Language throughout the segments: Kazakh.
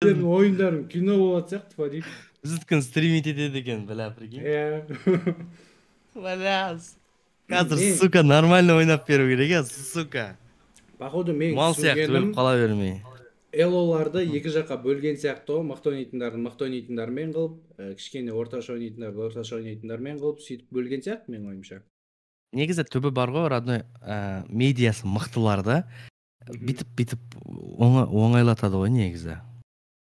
Сендердің ойындарың кино болатын сияқты, Фади. Біздікін стримить етеді екен, бля, прикинь. Иә. Бля. Қазір, сука, нормально ойнап беру керек, иә, сука. Походу мен мал сияқты өліп қала бермей. Элоларды екі жаққа бөлген сияқты ғой, мықты ойнайтындарын мықты ойнайтындармен қылып, кішкене орташа ойнайтындарды орташа ойнайтындармен қылып, сөйтіп бөлген сияқты менің ойымша. Негізі түбі бар ғой, родной, медиасы мықтыларды бүйтіп-бүйтіп оңайлатады ғой негізі.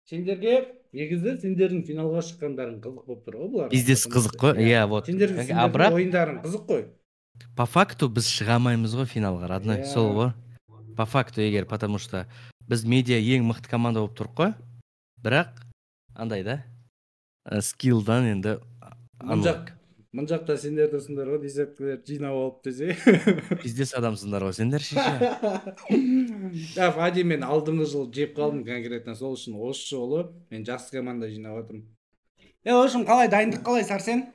Сендерге негізі сендердің финалға шыққандарың қызық болып тұр ғой бұлар. Пиздец қызық қой, иә, вот. Сендердің ойындарың қызық қой. По факту біз шыға алмаймыз ғой финалға, родной, сол ғой. По факту егер, потому что біз медиа ең мықты команда болып тұрық қой. Бірақ андай да, скиллдан енді мын жақта сендер тұрсыңдар ғой, десяткілер жинап алып десе. Пиздец адамсыңдар ғой сендер шеше. Да, Фади, мен алдыңғы жылы жеп қалдым конкретно, сол үшін осы жолы мен жақсы команда жинап жатырмын. В общем, қалай дайындық қалай, Сәрсен?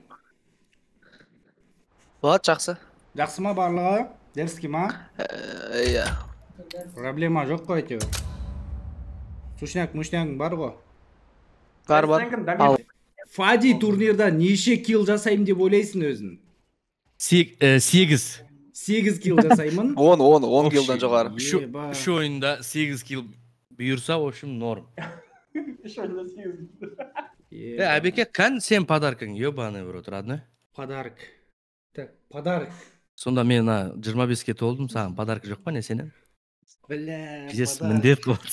Болады, жақсы. Жақсы ма барлығы? Дерзкий ма? Иә. Проблема жоқ қой әйтеуір. Сушняк, мушнягың бар ғой? Бар, бар. Фади, турнирда неше килл жасаймын деп ойлайсың өзің? 8. 8 килл жасаймын. 10 киллдан жоғары. Үш ойында 8 килл бұйырса, в общем, норм. Үш ойында 8 килл. Әбеке, кән сен подаркың, ебаный в рот, родной. Подарок. Так, подарок. Сонда мен 25-ке толдым, саған подарок жоқ па не сенен? Бля, пиздец, міндет қылып.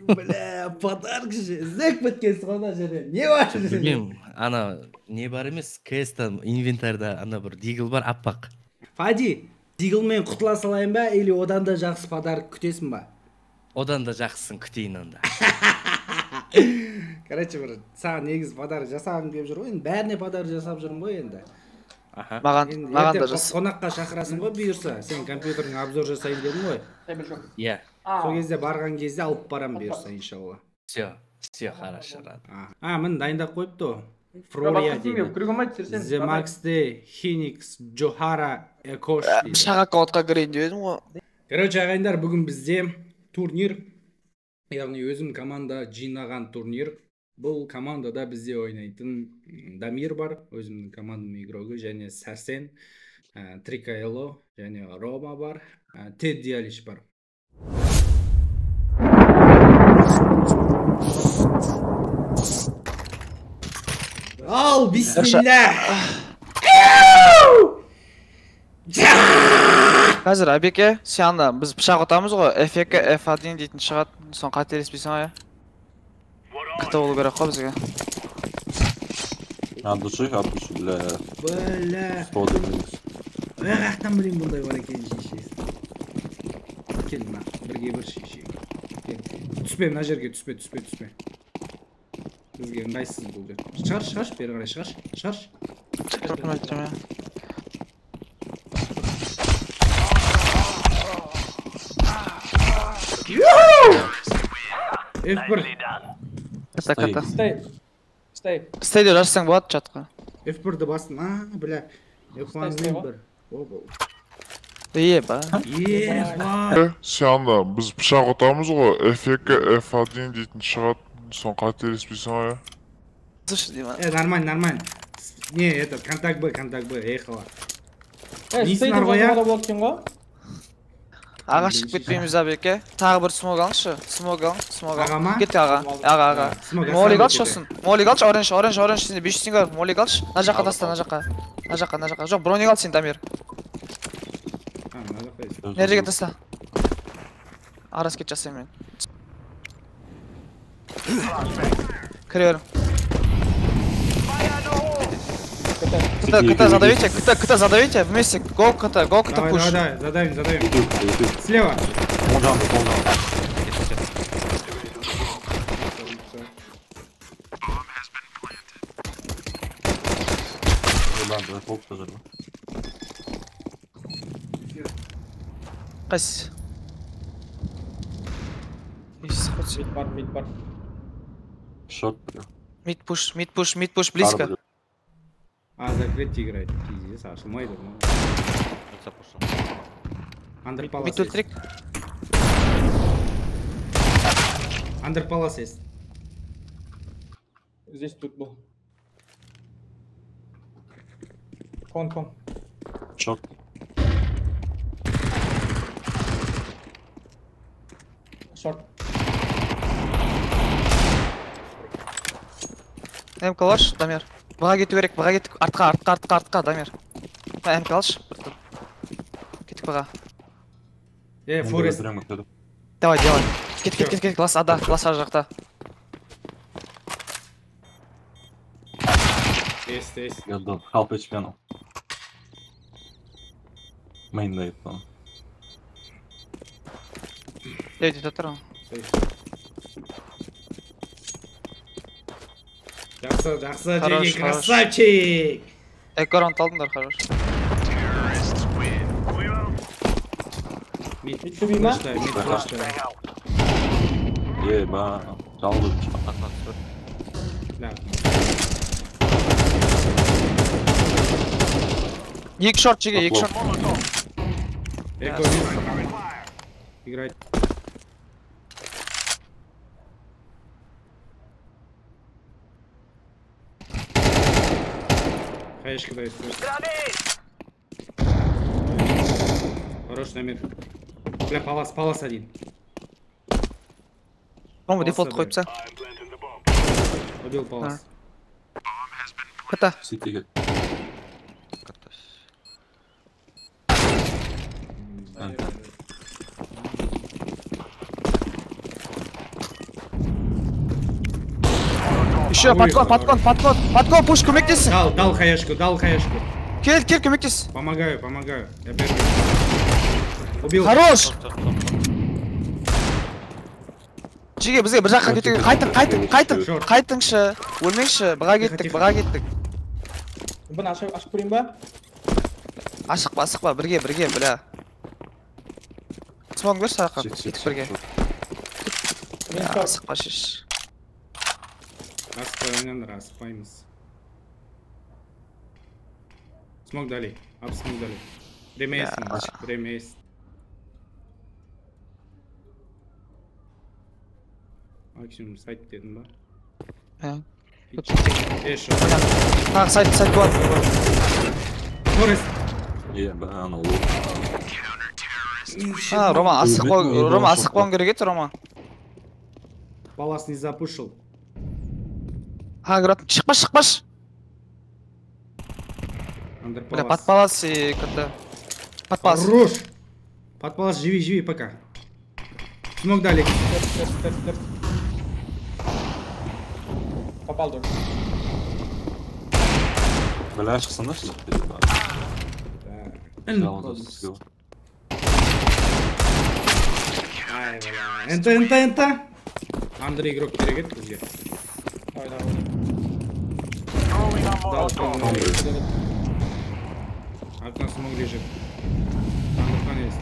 Бля, подарок же, іздеп біткенсің ғой ана жерде. Не бар? Білмеймін, ана не бар емес, КС-та инвентарьда ана бір дигл бар, аппақ. Фади, диглмен құтыла салайын ба, или одан да жақсы подарок күтесің ба? Одан да жақсысын күтейін онда. Короче, бір саған негізі подарок жасағым келіп жүр ғой, енді бәріне подарок жасап жүрмін ғой енді. Маған да жас. Қонаққа шақырасың ғой бұйырса, сен компьютеріңе обзор жасайын дедің ғой. Иә. Сол кезде барған кезде алып барам бұйырса, иншалла. Все, все хорошо, рад. А, міне дайындап қойыпты ғой. Фрория дейді. The Max D, Phoenix, Johara, Ekosh дейді. Пышақ аккаунтқа кірейін деп едім ғой. Короче, ағайындар, бүгін бізде турнир, яғни өзім команда жинаған турнир. Бұл командада бізде ойнайтын Дамир бар, өзімнің командамның игрогы, және Сәрсен, Трикаэло, және Рома бар, Тедди Алиш бар. Ал, бисмилля! Қазір, Әбеке, сен анда біз пышақ ұтамыз ғой, F2, F1 дейтін шығады, соны қателеспейсің ғой, Кіті болу керек қой бізге. От души, бля. Бля. 100 минус. Қаяқтан білейін бұндай бар екенін шеше. Кел мына, бірге бір шеше. Кел. Түспе, мына жерге түспе, түспе, түспе. Бізге ыңғайсыз бұл жер. Шығар, шығар, бері қарай шығар, шығар. F1. Ката. Стай. Стай деп жазсаң болады чатқа. F1-ді бастым. А, бля. F1 бір. Еба. Еба. Сен анда біз пышақ ұтамыз ғой, F2, F1 дейтін шығады, соны қателеспейсің ғой. Нормально, нормально. Не, это контакт Б, контакт Б, ехала. Стай деп жазуға да болады екен ғой. Аға шығып кетпейміз Әбеке. Тағы бір смог алыңызшы. Смог алың, смог Аға ма? алың. Кет аға. Аға, аға. Молик алшы сосын. Молик алшы, оранж, оранж, оранж сенде 500 теңге бар. Молик алшы. Мына жаққа таста, мына жаққа. Мына жаққа, мына жаққа. Жоқ, броник ал сен, Дамир. А, мына жаққа. Мына жерге таста. Арас кет жасаймын мен. Кіре берім. КТ задавите, КТ задавите, вместе, гол КТ, гол КТ пуш. Давай, задавим, задавим. Слева. Қайсы? Мид бар, мид бар. Шот. Мид пуш, мид пуш, мид пуш, близко. А, закрыть играет. Пиздец, ашылмайды. Андерпалас есть. Андерпалас есть. Здесь тут был. Кон, кон. Шорт. Шорт. МК алшы, Дамир. Бұға кету керек, бұға кеттік. Артқа, артқа, артқа, артқа, Дамир. МК алшы. Кеттік бұға. Форест. Давай, давай. Кет, кет, кет, кет. Класс ада, класс ар жақта. Есть, есть. Half HP анау. Мейнда еді оны. Ей, тұр. Жақсы, жақсы, жеге, красавчик! Екі раунд алдыңдар, хорош. Мид ма? Мид флешта. Еба, жалғыз. Екі шорт, жеге, екі шорт. Эко, играть. Хаешка дает. Хорош номер. Бля, палас, палас один. Рома, дефолт қойыпса. Убил палас. Ката. Сити. Еще подкон, подкон, подкон, подкон, пуш, көмектес. Дал, дал хаешку, дал хаешку. Кел, кел, көмектес. Помогаю, помогаю. Я первый. Убил. Хорош. Жеге, бізге бір жаққа кету керек. Қайтың, қайтың, қайтың. Қайтыңшы, өлмеңші. Бұға кеттік, бұға кеттік. Бұны ашып көрейін ба? Ашықпа, асықпа, бірге, бірге, бля. Смог берші сараққа. Кеттік бірге. Асықпа, шеш. Асықпай ойнаңдар, асықпаймыз. Смог дали, ап смог дали. Время есть, время есть. Максимум сайт дедім ба? Тағы сайт, сайт болады. Форест. Анау. Рома, асықпау, Рома, асықпауың керек еді, Рома. Палас не запушил. А, говорят, шықпаш, шықпаш. Бля, под палас и КТ. Под палас. Хорош. Под палас, живи, живи пока. Смог дали. Попал тоже. Бля, шықсаңдаршы. Ай, бля. Энта, энта, энта. Андрей игрок керек еді бізге. Давай, давай. Дал, окно смог лежит. Там есть.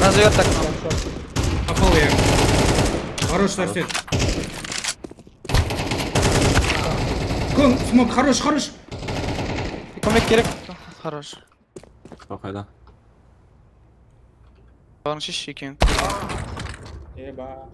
Разовьет окно. Попал я. Хорош совсем. Кон, смог, хорош, хорош. Көмек керек. Хорош. Қайда? Бағын шеш екеуің. Еба.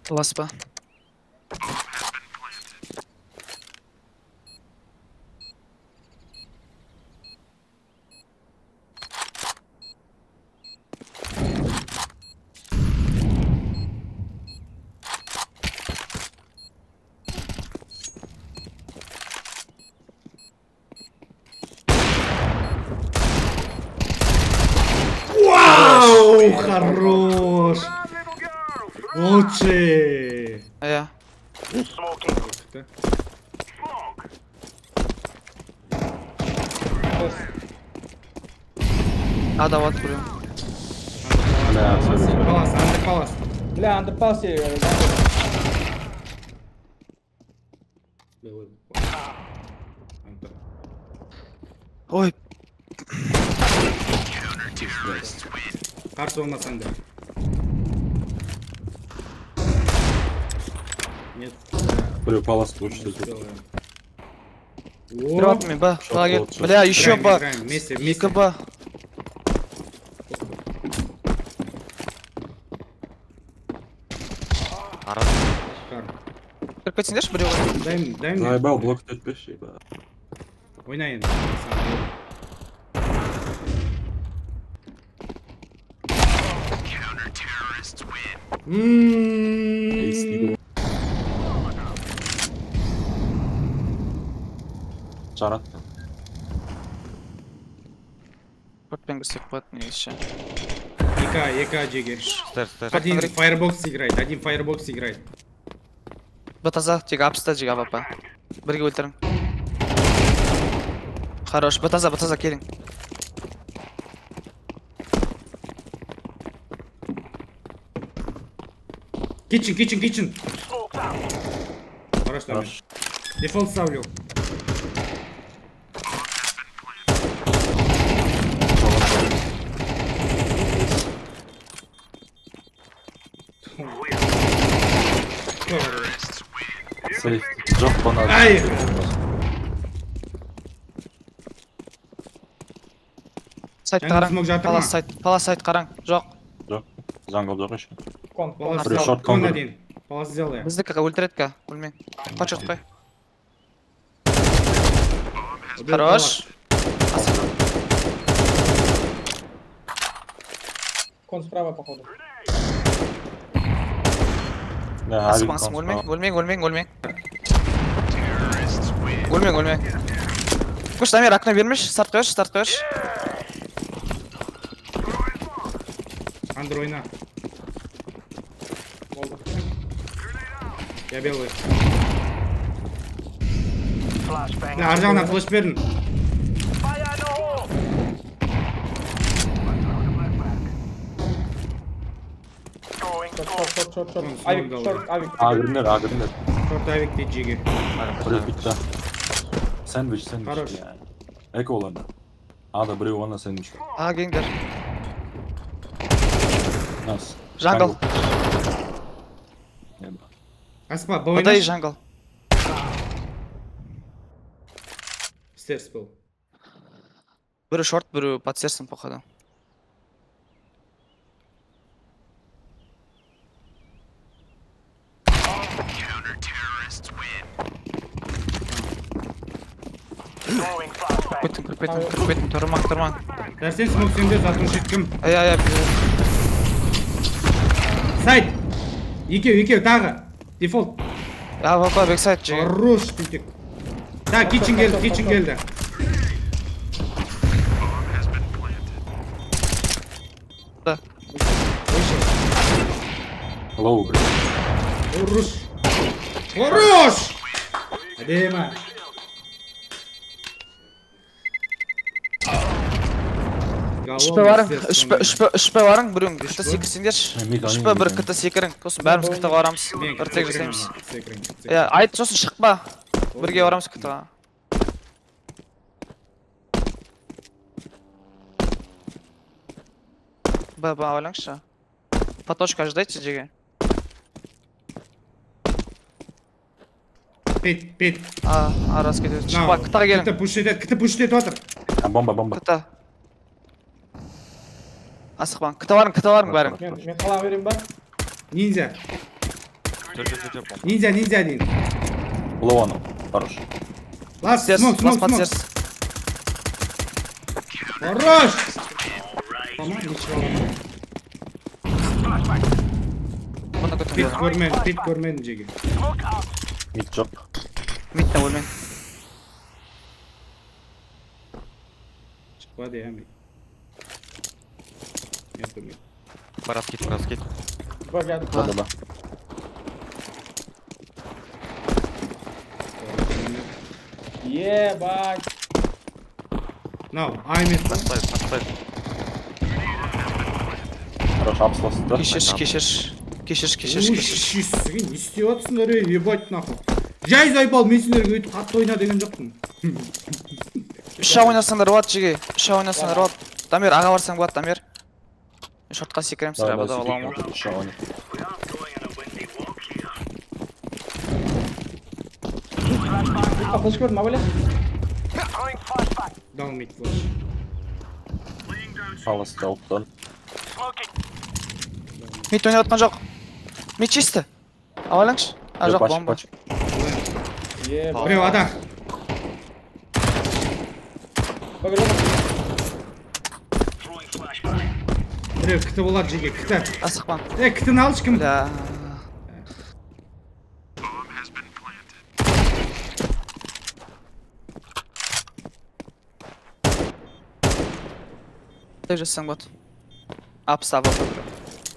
Ласпа. Вау, хорош! Лучший! А я. А, да, вот, блин. Андерпалас, андерпалас. Бля, андерпалас я. Ой. Қарсы болмасаңдар. Нет. Біреу палас қойшы. Кіріп мен ба. Бля, еще ба. Вместе, вместе. Екі ба. Кіріп кетсеңдерші біреу. Дай мне. Заебал, блок етпеші. Ойна енді. Жарат. Отпен кірсек болады негізі. Екі жеге. Один фаербокс играет, один фаербокс играет. Б таза, тек апста жеге апа. Бірге өлтірің. Хорош, б таза, б таза келің. Кичен, кичен, кичен. Хорош, Дамир. Дефолт ставлю. Сейф. Жоқ, бана. Ай! Сайт қараң. Палас сайт, палас сайт қараң. Жоқ. Жоқ. Жангл жоқ еще. Кон. Палас кон один. Палас сделай. Біздікі өлтіреді ка, өлмең. Қачырт қой. Хорош. Кон справа, походу. Асып, асып, өлмең, өлмең, өлмең, өлмең. Өлмең, өлмең. Көш, Дамир, окно бермеш, старт қойшы, старт қойшы. Андр, ойна. Я белый. Ар жағынан флеш бердім. Шорт, шорт, шорт. Авик, шорт, авик. А, кіріңдер, а, кіріңдер. Шорт авик дейді жеге. Біреу пицца. Сэндвич, сэндвич. Хорош. Екі оларда. Ада біреу ғана сэндвич. А, келіңдер. Найс. Жангл. Аспа, б ойнаш. Жангл. Стерс был. Біреу шорт, біреу под сердцем, походу. Кеттің, кіріп кеттің, кіріп кеттің, тұрмаң, тұрмаң. Дәрсен смок сенде, затуш еткім. Ай, ай, ай. Сайт! Екеу, екеу, тағы. Дефолт. А, бак, бэксайд жеге. Хорош, тентек. Так, кичен келді, кичен келді. Да. Лоу, блин. Хорош. Хорош! Әдемі. Үш Б барың, үш Б барың, біреуің кт секірсеңдерші. Үш Б бір кт секірің, сосын бәріміз кт-ға барамыз. Бір тек жасаймыз. Иә, айт, сосын шықпа. Бірге барамыз кт-ға. Б, Б, ойлаңызшы. По точка ожидайте, жеге. Пет, пет. А, рас кетеді. Шықпа, кт-ға келің. Кт пуш етеді, кт пуш етіп жатыр. Бомба, бомба. Кт. Асықпаң, кт барың, кт барың бәрің. Мен қала берейін ба? Ниндзя. Ниндзя, ниндзя один. Лоу анау, хорош. Лас, смок, смок, смок. Хорош! Пит көрмен, пит көрмен жеге. Мид жоқ. Мид та өлмен. Шықпады, иә, мид. Параскит, параскит. Да, да, да. Ебать. No, I'm in. Подставь, подставь. Хорош, апслас, да? Кешір, кешір. Кешір, кешір, кешір. Не істеп жатсыңдар, ей, ебать нахуй. Жай заебал, мен сендерге өйтіп қатты ойна деген жоқпын. Үш ойнасаңдар болады, жеге. Үш ойнасаңдар болады. Дамир, аға барсаң болады, Дамир. Мен шортқа секіремін, сірә, бұда аламын. Флеш көрдім, абайле. Дал мид флеш. Палас дауптан. Мид ойнап жатқан жоқ. Мид чисто. Абайлаңшы. А, жоқ, бомба. Біреу ада. Біреу кіті болады жеге, кіті. Асықпа. Кітіні алшы кім? Бля. Сейв жасасаң болады. Апс, апс,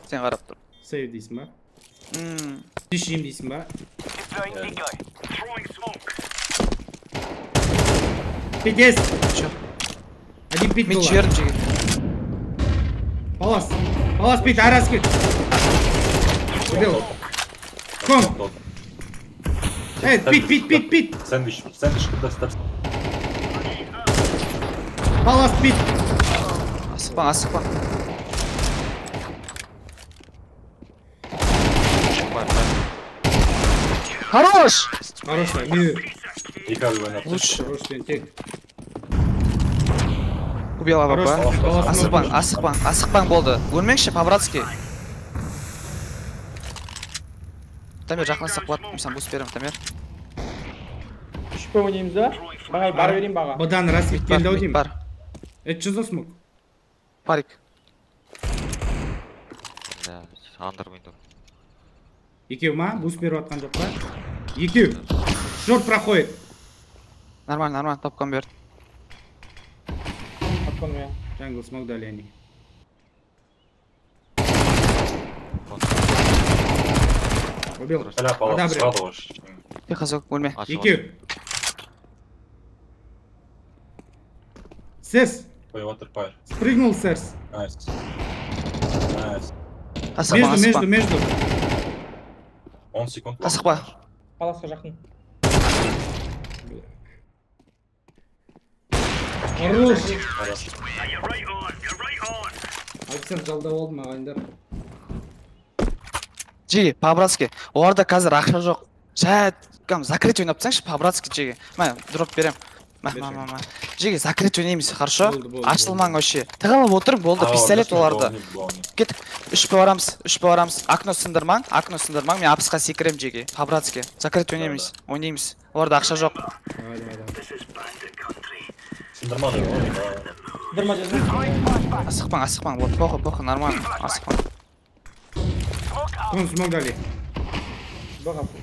сен қарап тұр. Сейв дейсің ба? Үш жем дейсің ба? Пит есть! Один пит Мид было. жібердім жеге. Палас. Палас пит, арас пит. Убил. Ком. Эй, пит, пит, пит, пит. Сэндвич, сэндвич, куда стап. Палас пит. Асықпаң, асықпаң. Хорош! Хорош, мир. Лучше. Хорош, тентек. Убил АВП. Асықпаң, асықпаң, асықпаң болды. Өлмеңші, по-братски. Тамир, жақындасақ болады. Мен саған буст беремін, Тамир. Үш П ойнаймыз да? Баға, бара берейін баға. Бұдан рас кеткенді ау деймін. Бар. Это что за смок? Парик. Да, андер window. Екеу ма? Буст беріп жатқан жоқ па? Екеу. Шорт проходит. Нормально, нормально, топкан берді. Топкан я. Джангл смог дали они. Убил. Тихо, звук, өлме. Екеу. Сес. Спрыгнул Сэрс. Найс. Найс. Между, между, между. 10 секунд. Асықпа. Паласқа жақын. Хорош. Офицер жалдап алды ағайындар. Жеге, по-братски. Оларда қазір ақша жоқ. Жай, закрыть ойнап тастаңшы, по-братски жеге. Мә, дроп берем. Мә, мә, мә. Жеге, закрыть ойнаймыз, хорошо? Ашылмаң вообще. Тығылып отырып болды, пистолет оларды. Кеттік. Үш П барамыз, үш П барамыз. Окно сындырмаң, окно сындырмаң. Мен апсқа секірем жеге. По-братски. Закрыть ойнаймыз, ойнаймыз. Оларда ақша жоқ. Сындырма деп. Сындырма дедім. Асықпаң, асықпаң. Вот, похуй, похуй, нормально. Асықпаң. Кон смог дали.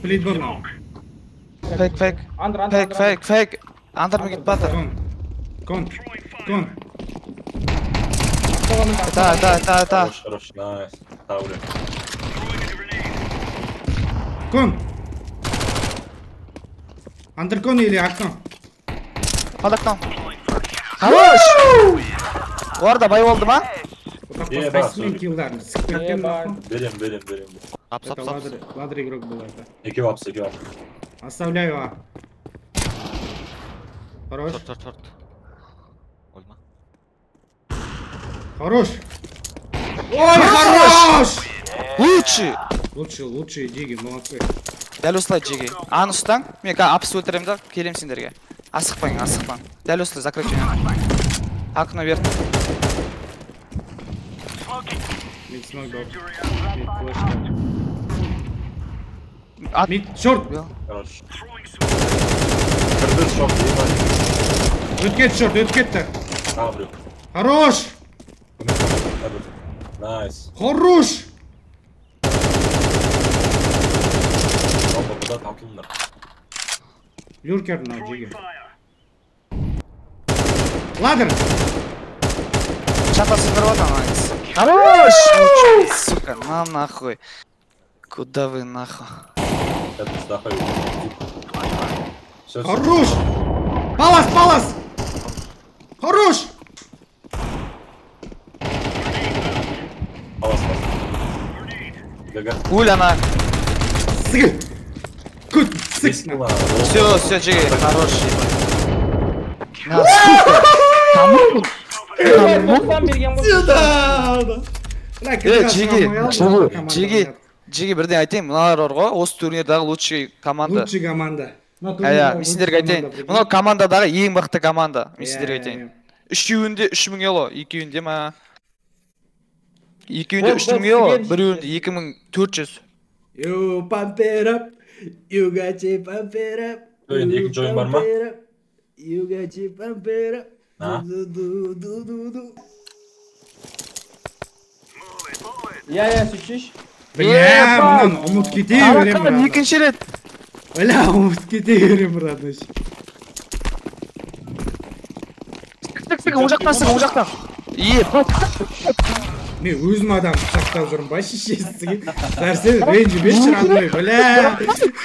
Плит был. Фейк, фейк. Фейк, фейк, фейк. Андер мен кетіп батыр. Кон, кон, кон. Та, та, та, та. Хорош, хорош, найс. Тауре. Кон. Андеркон или окно? Под окном. Хорош! Олар да бай болды ма? Берем, берем, берем. Апс, апс, апс. Ладер игрок был это. Екеу апс, екеу апс. Оставляю А. Хорош. Шорт, шорт, шорт. Ольма. Хорош. Ой, хорош! Лучший! Лучший, лучшие диги, молодцы. Дәл осылай жеге. Аны ұстаң, мен қазір апс өлтіремін да, келемін сендерге. Асықпаң, асықпаң. Дәл осылай закрыть ойнап. Окно берді. Мид смог дал. Мид флеш. Мид шорт. Хорош. Кірді шорт. Өтіп кетті шорт, өтіп кетті. Тағы біреу. Хорош! Найс. Хорош! Бомба бұда тартылыңдар. Люркер мынау жеге. Ладер! Шата сындырып отыр ана. Хорош! Сука, на нахуй. Куда вы нахуй? Хорош! Палас, палас! Хорош! Палас, палас. Гуль она. Сыг! Күт, сыг! Все, все, жеге, хорош. На, сука! Кому? Сюда! Жеге, жеге, бірден айтайын, мыналар бар ғой, осы турнирдағы лучший команда. Лучший команда. Иә, мен сендерге айтайын. Мынау командадағы ең мықты команда, мен сендерге айтайын. Үшеуінде 3000 ело, екеуінде ма? Екеуінде 3000 ело, біреуінде 2400. You pump it up, you got to pump it up. Енді екінші ойын бар ма? You got to pump it up. Ду-ду-ду-ду-ду. Иә, сөйтшеш. Бля, мынаны ұмытып кете беремін. Екінші рет. Бля, ұмытып кете беремін, родной. Сік, оң жақтан, сік, оң жақтан. Е, мен өзім адам пышақтап жүрмін ба, шешесі. Сәрсен, ренжі берші, родной, бля. Сәрсен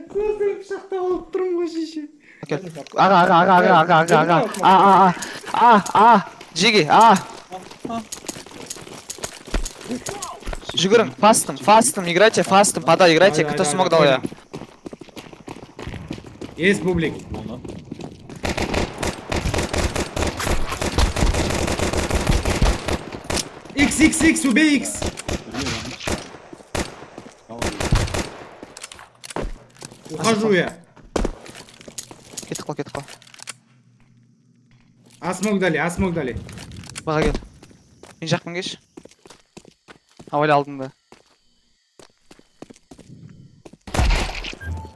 пышақтап алып тұрмын ғой, шеше. Аға, аға, аға, аға, аға, аға, а, а, а, а, жеге, а. Жүгірің, фастом, фастом, играйте, фастом, подай, играйте, кто смог дал я. Есть бублик. X, X, X, убей X. Ухожу я. Кетіп қал, кетіп қал. А смог дали, а смог дали. Баға кел. Мен жақпын кеш. Ауыл алдыңда.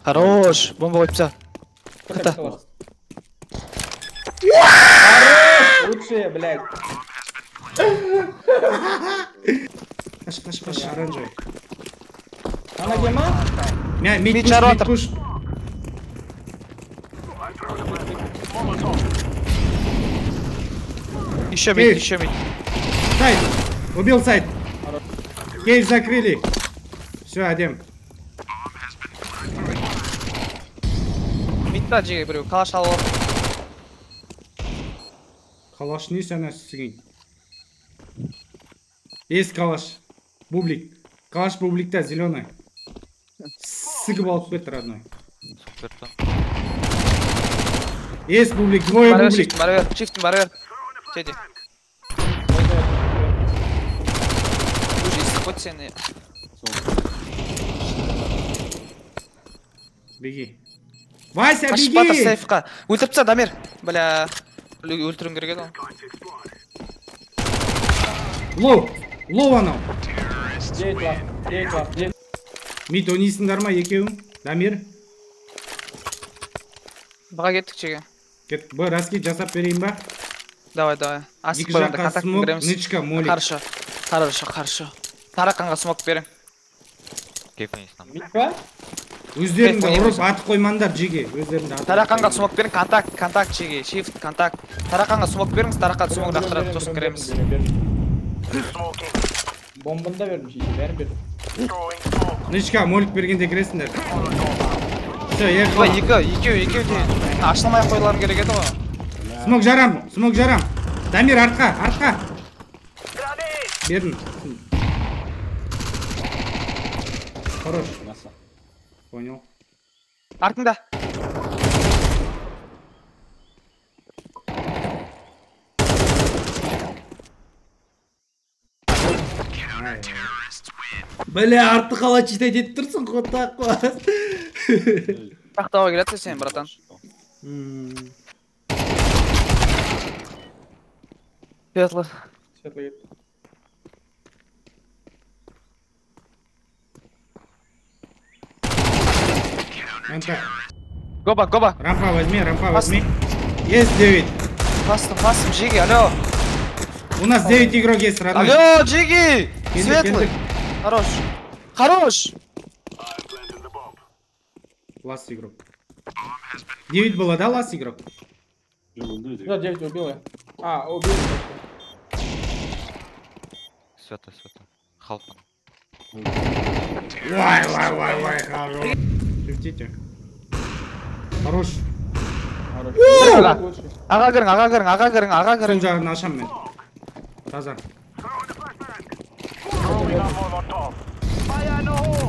Хорош, бомба қойып тастап. Қыта. Хорош, лучшие, блядь. Қаш, қаш, қаш, оранжевый. Ана кем, а? Мид пуш, мид пуш. Еще мид, еще мид. Сайт, убил сайт. Кейв закрыли. Все, одем. Мидта жеге біреу, калаш алып алып. Калаш не сәнә сігін. Есть калаш. Бублик. Калаш бубликта, зеленый. Сігіп алып кетті, родной. Есть бублик, двое бублик. Бара бер, шифтін бара бер. Теди. Уже естіп сені. Беги. Вася, беги! Қашып батыр сейфқа. Өлтіріп таста, Дамир. Бля, өлтіруім керек еді ғой. Лоу, лоу анау. 9 лав, 9 лав, 9. Мид ойнайсыңдар ма екеуің? Дамир? Баға кеттік жеге. Кет, б, раскид жасап берейін ба? Давай, давай. Екі жаққа смок, нычка, молик. Хорошо, хорошо, хорошо. Тарақанға смок берем. Мид па? Өздеріңді ұрып атып қоймаңдар жеге, өздеріңді атып. Тарақанға смок берің, контакт, контакт жеге, shift, контакт. Тарақанға смок беріңіз, тарақан смок лақтырады, сосын кіреміз. Бомбаны да бердім, шеше, бәрін бердім. Нычка, молик бергенде кіресіңдер. Все, екі. Екі, екеу, екеу де. Ашылмай қойларым керек еді ғой. Смок жарам, смок жарам. Дамир, артқа, артқа. Бердім. Хорош. Понял. Артында. Бля, артты қалай читать етіп тұрсың, қотақ қос. Тақтауға келеді сен, братан. Светло. Светло кетті. Гоба, гоба. Рампа возьми, рампа возьми. Есть 9. Фастом, фастом, Жиги, алло. У нас 9 игрок есть, родной. Алло, Жиги! Светлый. Хорош. Хорош. Ласт игрок. 9 было, да, ласт игрок? Да, 9 убил я. А, убил. Света, света. Халфан. Вай, вай, вай, вай, хорош. Шифтите. Хорош. Аға кірің, аға кірің, аға кірің, аға кірің. Сол жағын ашам мен. Таза.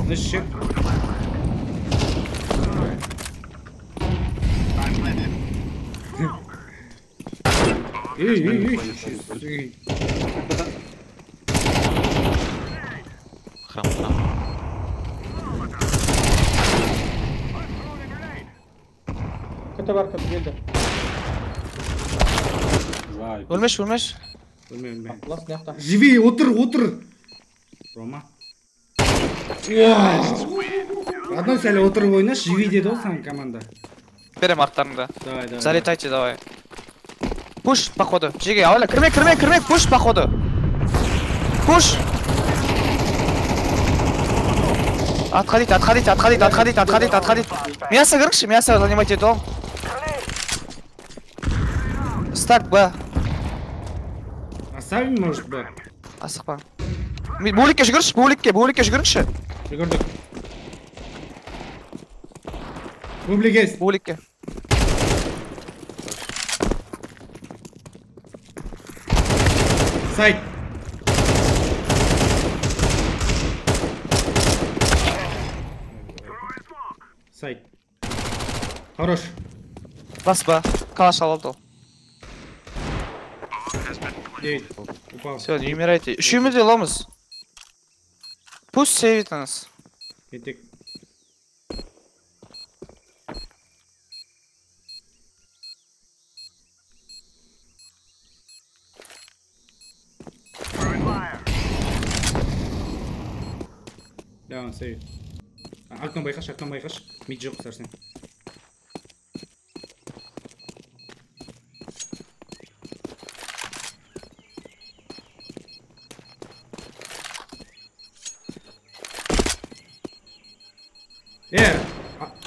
Нышық. Ей, ей, ей. Храм, храм. КТ бар, КТ келді. Өлмеш, өлмеш. Өлме, өлме. Лас мына. Живи, отыр, отыр. Рома. Родной, сәл отырып ойнаш, живи деді ғой саған команда. Берем арттарыңды. Давай, давай. Залетайте, давай. Пуш, походу. Жеге, аула, кірме, кірме, кірме, пуш, походу. Пуш. Отходите, отходите, отходите, отходите, отходите, отходите. Мясо кіріңші, мясо занимайте дом. Стак, Б. Оставим, может, Б? Асықпа. Бөлікке жүгірші, бөлікке, бөлікке жүгіріңші. Жүгірдік. Бублик есть. Бөлікке. Сайт. Сайт. Хорош. Баспа. Калаш алды ол. 9. Упал. Все, не умирайте. Үшеуміз де аламыз. Пусть сейвит нас. Кеттік. Да, он сейвит. Окно байқашы, окно байқашы. Мид жоқ сарсен.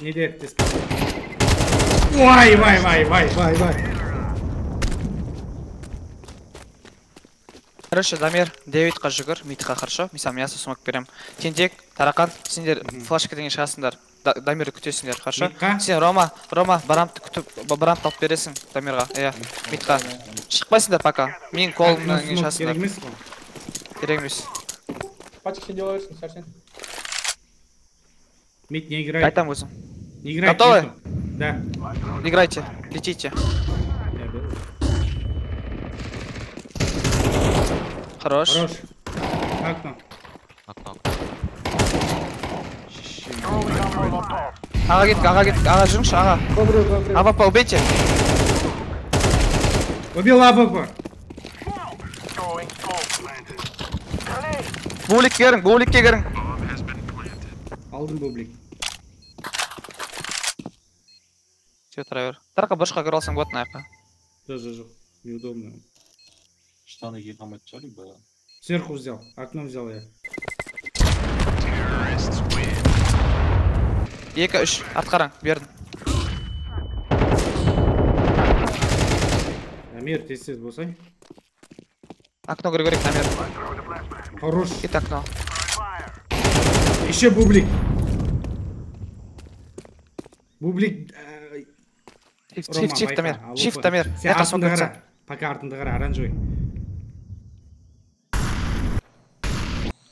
Неде тез. Вай, вай, вай, вай, вай, вай. Короче, Дамир, 9-қа жүгір, мидқа хорошо. Мен саған мясо смок берем. Тентек, Тарақан, сендер флешка деген шығасыңдар. Дамирді күтесіңдер, хорошо? Сен Рома, Рома, барамты күтіп, барамты алып бересің Дамирға. Иә, мидқа. Шықпайсыңдар пока. Мен қолымнан кейін шығасыңдар. Керек емес қой. Керек емес. Пачка сен делай берсін, Сәрсен. Мид не играет. Айтам өзім. Не играет. Готовы? Да. Играйте, летите. Хорош. Хорош. Окно. Окно. Аға кеттік, аға кеттік, аға жүріңші, аға. АВП убейте. Убил АВП. Бубликке кірің, бубликке кірің. Алдым бублик. Все, тұра бер. Тарақа бұрышқа кіре алсаң болады мына жаққа. Жоқ, жоқ, жоқ. Неудобно. Штаны киіп алмайтын шығар, либо. Сверху взял, окно взял я. 2, 3, арт қараң, бердім. Дамир, тез-тез болсай. Окно кіру керек, Дамир. Хорош. Кет окно. Еще бублик. Бублик. Shift, shift, Дамир. Shift, Дамир. Сен артыңды қара. Пока артыңды қара, оранжевый.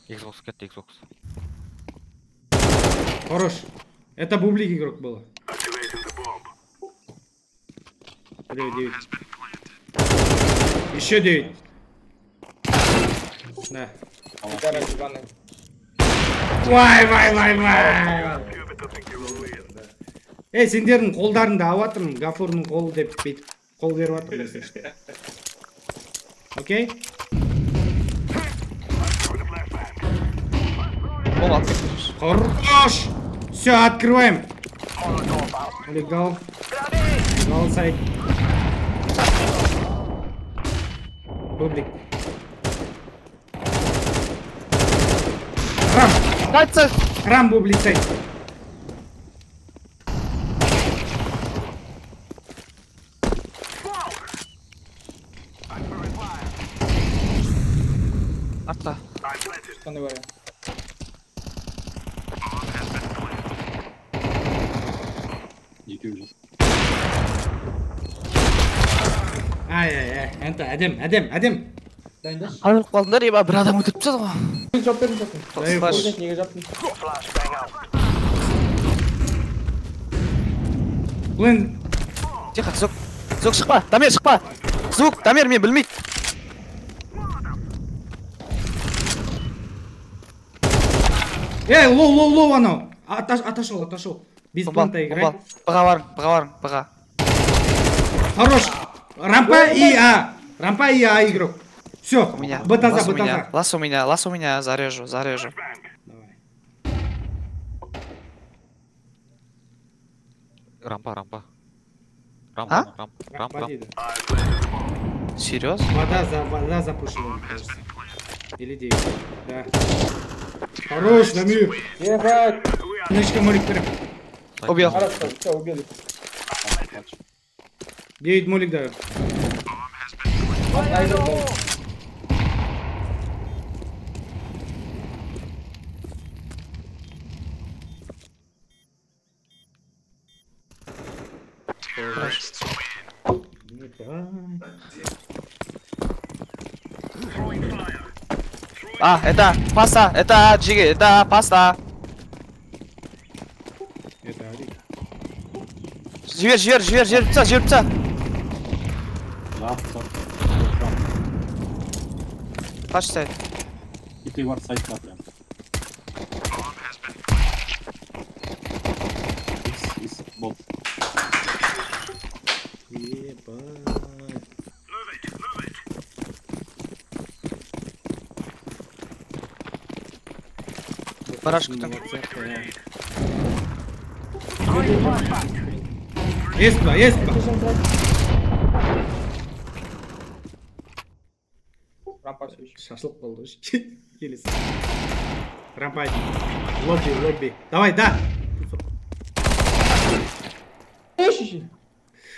Xbox кетті, Xbox. Хорош. Это бублик игрок был. 9, 9. Еще 9. Да. Вай, вай, вай, вай. Эй, сендердің қолдарыңды алып жатырмын, Гафурдың қолы деп бүйтіп қол беріп жатырмын. Окей? Хорош! Все, открываем. Легал. Легал сайт. Бублик. Храм! Храм, бублик сайт. Артқа. Қандай бар? Екеуі жүр. Ай, ай, ай, әнті, әдем, әдем, әдем. Дайындаш. Қалай өліп қалдыңдар, еба, бір адам өлтіріп тастады ғой. Жауап бердім, жауап бердім. Флаш. Неге жаптың? Блин. Тихо, Зок. Зок шықпа, Дамир шықпа. Звук, Дамир, мен білмейді. Эй, лоу, лоу, лоу анау. Отошел, отошел. Без планта играй. Бұға барың, бұға барың, бұға. Хорош. Рампа и А. Рампа и А игрок. Все, БТЗ, БТЗ. Лас у меня, зарежу, зарежу. Давай. Рампа, рампа. Рампа, рампа, рампа. Серьезно? Вода запушила, мне кажется. Или 9. Да. Хорош, Дамир. Ебать. Нычка, молик, прям. Убил. Хорошо, все, убили. 9 молик даю. А, это паста, это джиги, это паста. Это Алик. Жібер, жібер, жібер, жіберіп таста, жіберіп таста. Қаш сайт. И бар сайтта прям. Бол. Ебать. Барашка там. Есть два, есть два. Рампа все еще. Шашлык болды. Келесі. Рампа один. Лобби, лобби. Давай, да.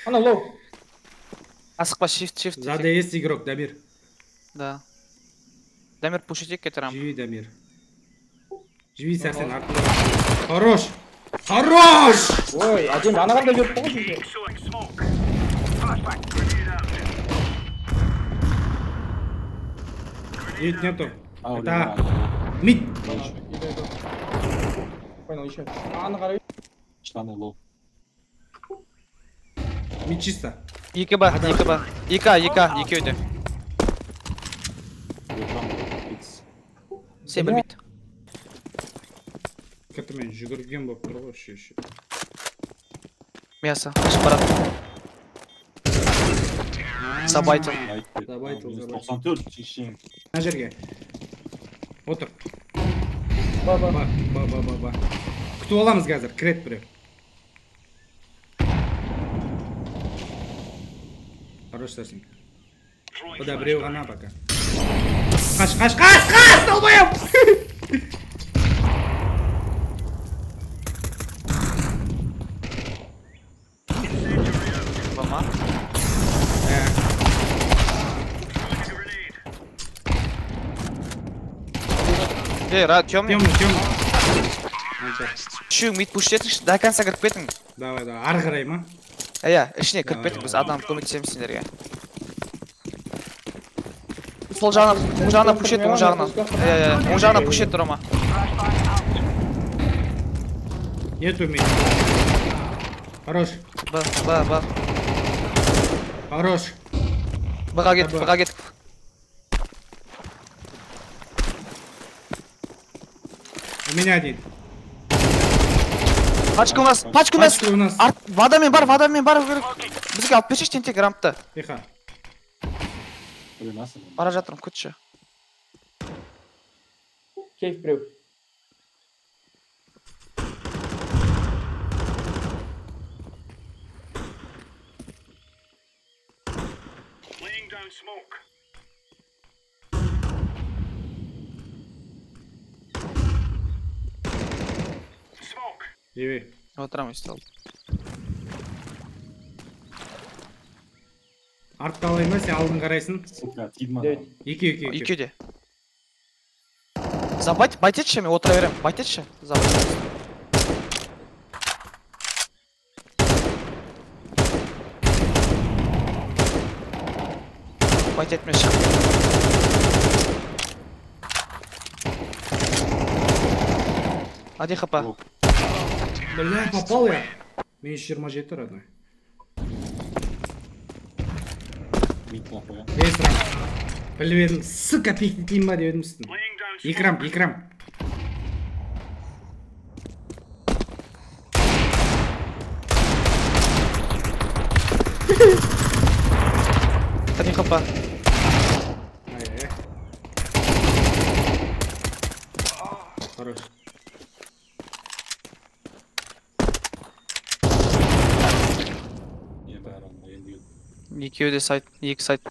Она лоу. Асықпа, shift, shift. Сзади есть игрок, Дамир. Да. Дамир, пушите к рампу. Живи, Дамир. Живи, Сарсен, артында. Хорош! Хорош! Ой, один анаған да жүріп қой. Нет, нету. Это мид. Понял, еще. Аны қарай. Штаны лоу. Мид чисто. Екі ба, екі ба. Екі, екі, екеуі де. Сен білмейді. Кәтімен жүгірген болып тұр ғой еще. Мясо, қашып барады. Забайтыл. Забайтыл, забайтыл. 94 шешең. Мына жерге. Отыр. Ба, ба. Ба, ба, ба, ба. Күтіп аламыз қазір, кіреді біреу. Хорош, Сарсен. Бұда біреу ғана пока. Қаш, қаш, қаш, қаш, долбоеб! Эй, рад, темный. Темный, темный. Үшеуің мид пуш етіңші, до конца кіріп кетің. Давай, давай, ары қарай ма? Иә, ішіне кіріп кетің, біз адам көмектесеміз сендерге. Сол жағына, оң жағына пуш ет, оң жағына. Иә, иә, оң жағына пуш ет, Рома. Нету мид. Хорош. Б, Б, Б. Хорош. Б-ға кеттік, Б-ға кеттік. У меня один. Пачка у нас, пачка у нас. Арт, водамен бар, водамен бар. Бізге алып берші тентек рампты. Тихо. Бара жатырмын, күтші. Кейф біреу. Живи. Отырамын өйстіп алып. Артқа алайын ба, сен алдын қарайсың? Сука, тиді ма? Екеу, екеу, екеу де. Забайт, байт етші, мен отыра беремін. Байт етші, забайт. Байт етме шығып. Один хп. Бля, попал я. Минус 27, родной. Мид қылып қоямын. Бес рамп. Біліп едім, сука, пиктейін ба деп едім үстін. Екі рамп, екі рамп. Один хп. Ай-яй. Хорош. Екеуі де сайт, екі сайт.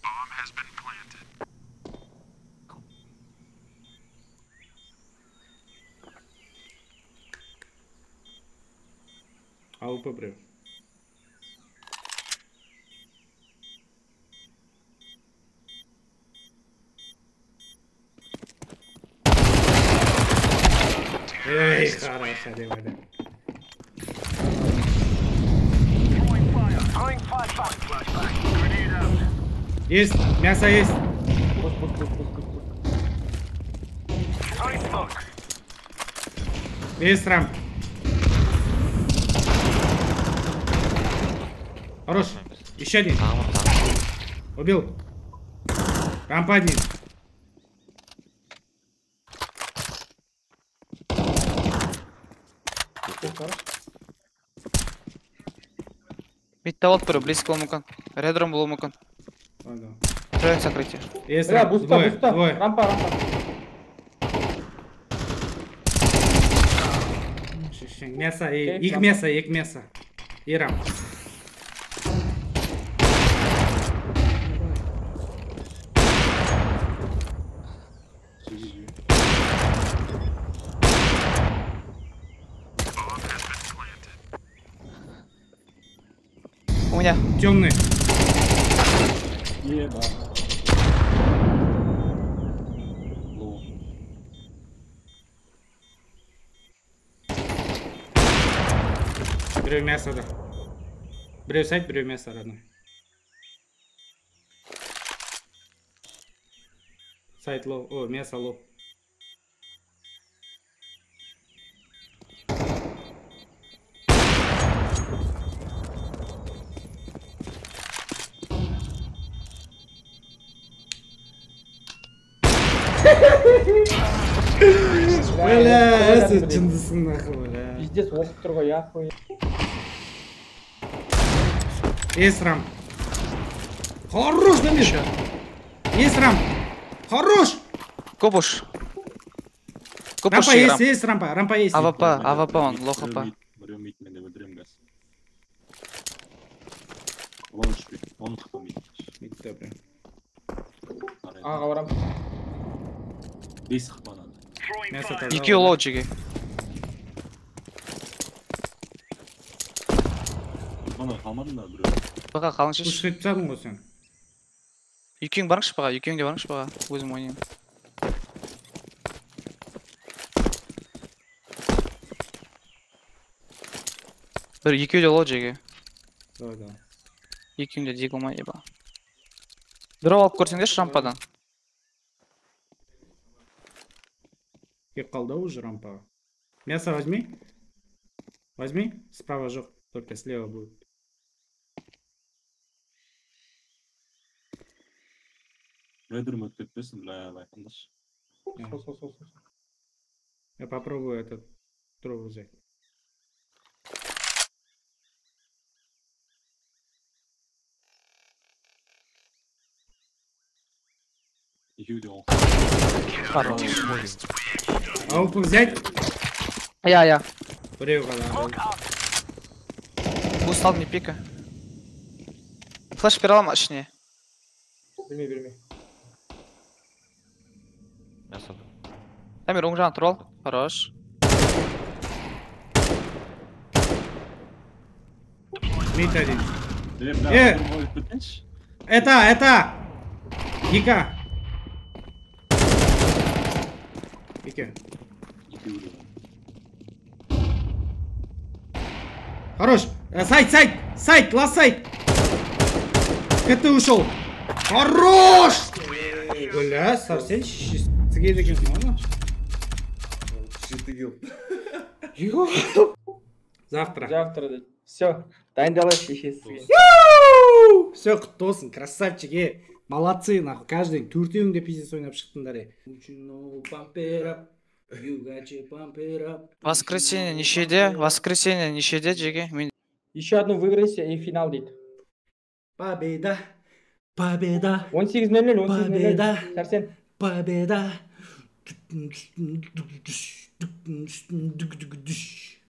АВП біреу. Эй, хорош, әдем, әдем. Есть, мясо есть. Есть рамп. Хорош. Еще один. Убил. Рампа один. Мидте алып біреу, близко болуы мүмкін. Редром болуы мүмкін. Тройник закрытие. Есть Бля, рамп. буста, Двое, буста. двое. Рампа, рампа. Мясо, Окей, екі рампа. мясо, екі мясо. И рамп. У меня. Темный. Еба. Лоу. Біреу мясода. Біреу сайт, біреу мясо, родной. Сайт лоу. О, мясо лоу. Бля, сен жындысың нахуй, бля. Пиздец, оқып тұр ғой, я хуй. Есть рамп. Хорош, Дамир. Есть рамп. Хорош. Копуш. Копуш Рампа и есть, рамп. есть рампа, рампа есть. АВП, АВП он, лоу хп. Біреу мид, мен де өлтіремін қазір. Он үш мид, он хп мид. Мидте прям. Аға барам. 5 хп надо. Мясо таза. Екеуі лоу жеге. Ана қалмадың да біреу. Баға қалың шеш. Пуш етіп тастадың ғой сен. Екеуің барыңызшы баға, екеуің де барыңызшы баға. Өзім ойнаймын. Бір екеуі де лоу жеге. Давай, давай. Екеуің де дигл ма, еба. Дроп алып көрсеңдерші рампадан. Келіп қалды уже рампаға. Мясо возьми. Возьми. Справа жоқ, только слева будет. Редром өтіп кетпесін, бля, байқаңдаршы. Сол, сол, сол, сол. Я попробую этот дроп взять. Екеуі де он. Хорош. АВП взять? Иә, иә. Біреу ғана. Буст алдым, не пика. Флеш бере аламын ішіне. Берме, берме. Мясо. Дамир, оң жағына тұрып ал. Хорош. Мид один. Е, бля, Е! өлтіріп өліп кеткенші. Это, это! Ника! Екі. Екеуі де. Хорош! Сайт, сайт! Сайт, ласт сайт! КТ ушел! Хорош! Бля, Сарсен шешесіге дегенсің ғой. Жеті килл. Завтра. Завтра дейді. Все, дайындалайық шешесізге. Все, құтты болсын, красавчик, е. Молодцы, нахуй, каждый төртеуің де пиздец ойнап шықтыңдар, е. Воскресенье нешеде? Воскресенье нешеде, жеге? Мен Еще одну выиграйся и финал дейді. Победа, победа, 18:00, 18:00. Победа. Сәрсен. Победа.